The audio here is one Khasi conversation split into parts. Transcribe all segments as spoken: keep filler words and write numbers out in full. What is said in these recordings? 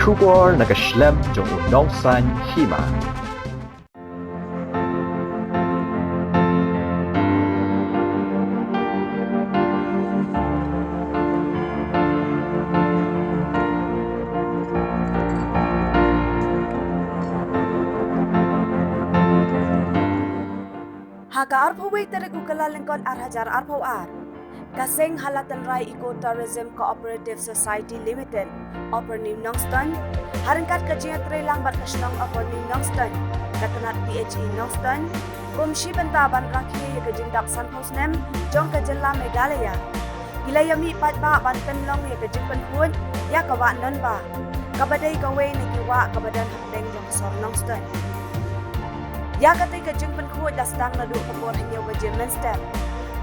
Khubor na ka shlem jong u nongsan hima. Ha ka arphew wei tarik u Kyllalyngkot ar hajar arphew ar, ka seng ha la tynrai Eco Tourism Cooperative Society Limited, Upper New Nongstoiñ, ha ryngkat ka jingïatreilang bad ka shnong Upper New Nongstoiñ, ka tnat P H E Nongstoiñ, kum shi bynta ban rakhe ïa ka jingdap sanphew snem jong ka jylla Meghalaya, ki la ïa mih paidbah ban pynlong ïa ka jingpynkhuid ïa ka wah Nonbah, kaba dei kawei na ki wah kaba don hapdeng jong ka sor Nongstoiñ. Ïa katei ka jingpynkhuid la sdang naduh ka por hynñiew baje mynstep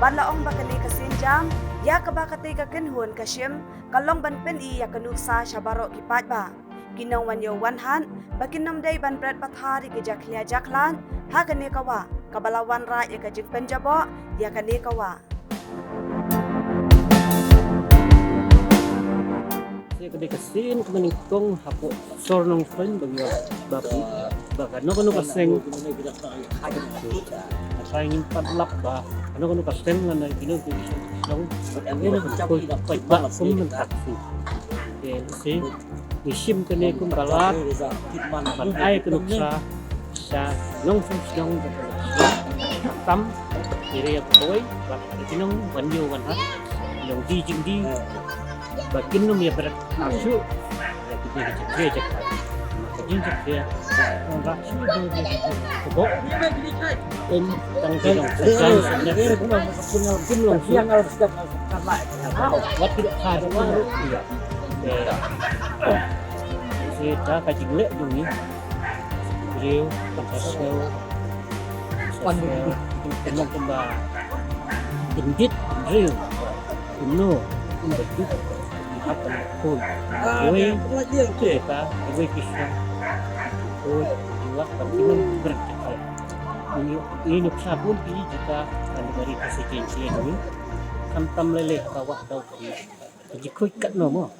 bad la ong ba kane ka sienjam ïa kaba katei ka kynhun ka shim ka long ban pyni ïa ka nuksa sha baroh ki paidbah, ki nongwan ïew wan hat, ba kin ym dei ban bret pathar ïa ki jakhlia jakhlad ha kane ka wah, kaba la wanrah ïa ka jingpynjaboh ïa kane ka wah. Te ka dei ka sien kaba nyngkong hapoh sor Nongstoiñ ba ngi ba ba kano kano ka seng ka seng pat lap ba kano kano ka seng lane kino kino song koi koi ba kum mynta ka sien. Te si ngi shim kane kum ka lad ban ai ka nuksa sha nongshong shnong, tam area kawei ba ki nongwan ïew wan hat, nongdie jingdie, ba kin ym ïa bret ar shuh ïa ki jingjakhlia jakhlia. Ka jingjakhlia nongrah shuh jong ka bok. Em, tang ki nongshong shnong kum long shuh. Wat ki dohkha ruh ïa. Te da ka jingleh jong ngi, briew, kumta sngewsih, kumba kyndit briew, kumno kumba juk, ki hap ban khun. Iwei kita, iwei ki shnong, khun, iwei ban ki nongbriew. Ini, ini nuksa bun ki kita, kan dari ka sejeng sejeng ni. Khamtam lei lei ka wah dau ki. Ka jingkhuid katno mo.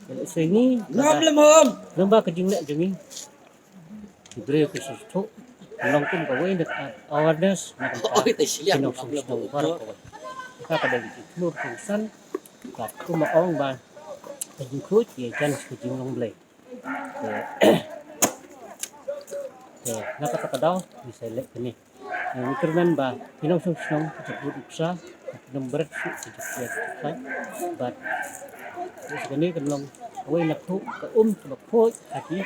Lehse ngi, lyngba ka jingleh jong ngi, ki briew ki sngewthuh, long kum kawei na ka awareness na ka bynta ki nongshong shnong baroh kawei. Ka ka dei ka jingkhlur jingsan, bad kumba ong ba ka jingkhuid ïa jan ka jinglong Blei. Te, te na kata ka daw ngi sa leh kane. Ngi kyrmen ba ki nongshong shnong ki bud nuksa, ki nongbret shuh ki jingkhuid, bad kane kan long kawei na ka um kaba khuid ha ki